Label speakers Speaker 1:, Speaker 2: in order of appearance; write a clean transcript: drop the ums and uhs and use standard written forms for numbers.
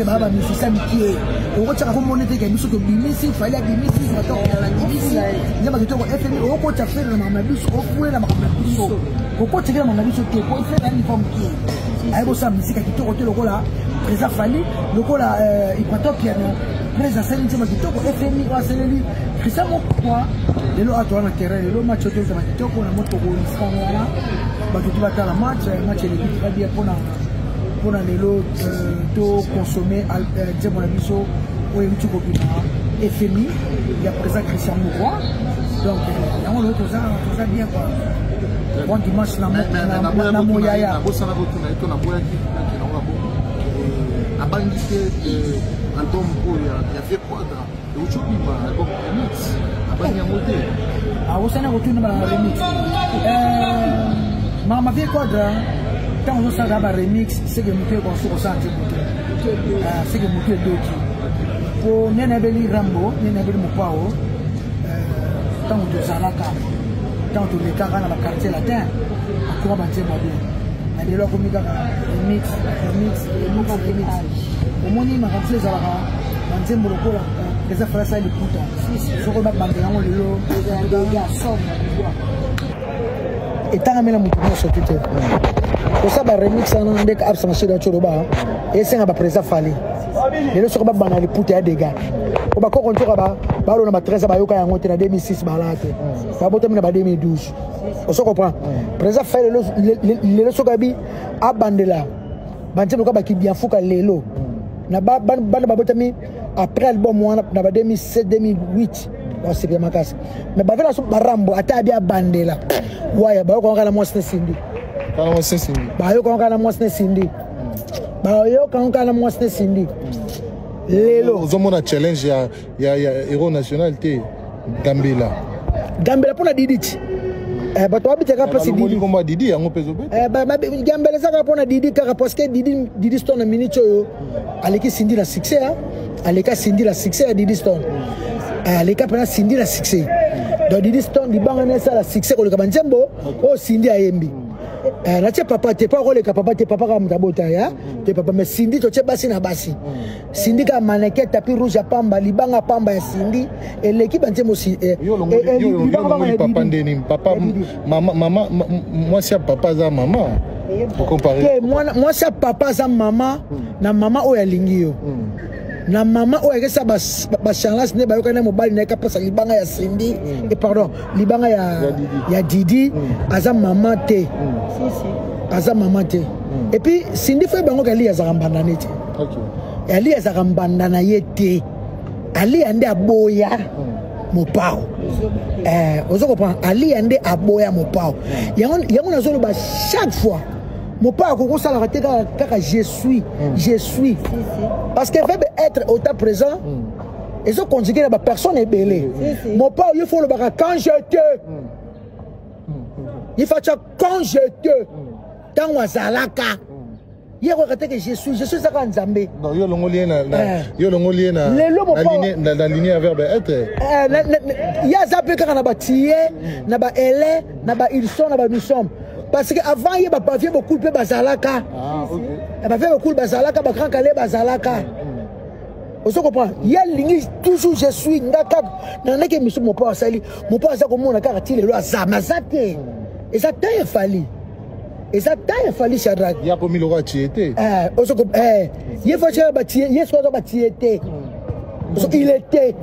Speaker 1: Ferre baa bamusicien mikie, okotiaka komona te ke biso tobimisi Fally, abimisi abimisi nzembo kitoko FMI. Okotya Ferre na makambo na biso, ofule na makambo na biso, kokotikela makambo na biso te, po Ferre ya niveau mokie aye kosala misika kitoko te lokola président Fally, lokola Ikwatopiano. Président asali nzembo kitoko FMI oyo asaleli Christian Mokwa. Lelo awa toza na terrain, lelo match oyo tozala kitoko na motoko lisanga wana, bato ti batala match. Match eleki très bien mpona lelo to consommer nzembo na biso oyo euti kobima, FMI ya président Christian Mokwa. Donc yango lelo toza bien quoi. Bon dimanche na moyaya.
Speaker 2: Nabosana kotuna ye to naboyaki nakenango bongo, abangi te album oyo ya Vieux Quadra euti obima, album remix, abangi yango te?
Speaker 1: Awosani kotuna bana remix, mama Vieux Quadra. Ntango ozosalaka baremix, seke motu ekonso kosala nzembo te, seke motu edoki po nene ayebeli Rambo, nene ayebeli Mopao. Ntango tozalaka, ntango tolekaka na baquartier latin, akoma banzembo ya bien. Na lelo akomi kaka remix, remix, remix, remix. Omoni makambo so ezalaka banzembo lokola eza Falasa ya liputa, soko babandela yango lelo etangamela motu nyonso tu te. Kosala baremix wana ndenge absa machine ati oloba, esenga baprésident Fally. Lelo soki babanda liputa ya dega po bakoko nzoka balona ba 13, bayoka yango te na 2006, balaa te, babotami na ba 2012. Ozo comprendre? Président Fally lelo soki abi abandela banzembo lokola bakidiafuka lelo na bana babotami après album wana na ba 2007, 2008, basepela makasi. Mais bavela so barambo, ata abi abandela waya, bayoka kaka na mwasi na Cindy. Bayoka kaka na mwasi na Cindy, bayoka kaka na mwasi na Cindy lelo.
Speaker 2: Ozomona challenge ya héros national te, Gambela?
Speaker 1: Gambela mpona Didi ti bato babitaka mpasi.
Speaker 2: Didi kombo Didi yango mpe ezobeta.
Speaker 1: Gambela eza kaka mpona Didi kaka, parce que Didi Stone na minute oyo aleki Cindy na succès. Aleka Cindy na succès ya Didi Stone, aleka mpena Cindy na succès. Donc Didi Stone libanga na esala succès koleka banzembo oyo Cindy ayembi. Natie papa te, mpo akoleka papa te, papa kaka moto abota ya te papa. Mais Cindy, totie basi na basi, Cindy kaka mannequin, tapis rouge ya pamba, libanga pamba ya Cindy eleki banzembo.
Speaker 2: Papa ndeni papa, mama, mwasi ya papa aza mama.
Speaker 1: Te, mwasi ya papa aza mama na mama oyo alingi yo, na mama oyo akesa bacharlas nde bayokani na mobali na ye kapesa libanga ya Cindy, e pardon, libanga ya Didi. Aza mama te, aza mama te. Et puis Cindy fo bango kali azaka mbanda neti ali, azaka mbanda na ye te. Aliya nde aboya Mopao. Ozo comprendre? Aliya nde aboya Mopao. Yango nazoloba chaque fois, Mopao akokosalaka te kaka "je suis", "je suis", parce que verbe être au temps présent ezoconjuguer na bapersone ebele. Mopao, ye fo olobaka "quand j'étais", il faut tia "quand j'étais", ntango azalaka ye koyaka te ke "je suis", "je suis" ezaka Nzambe.
Speaker 2: Yo olongoli ye na yo olongoli ye na ligne ya verbe être.
Speaker 1: Ye aza mpe kaka na batie, na baele, na ba ils sont, na ba nous sommes, parce que avant ye bapavier bokul mpe bazalaka, bavieux bokul bazalaka, bagrand Kale bazalaka. Ozo comprendre? Ye alingi toujours "je suis", nga kaka na ndenge émission Mopao asali. Mopao aza komona kaka ti lelo aza maza te. Eza temps ya Fally, eza temps ya Fally Shadrack.
Speaker 2: Ya komi lokola tie te.
Speaker 1: Ye fo tia batie ye, soki aza batie te, il était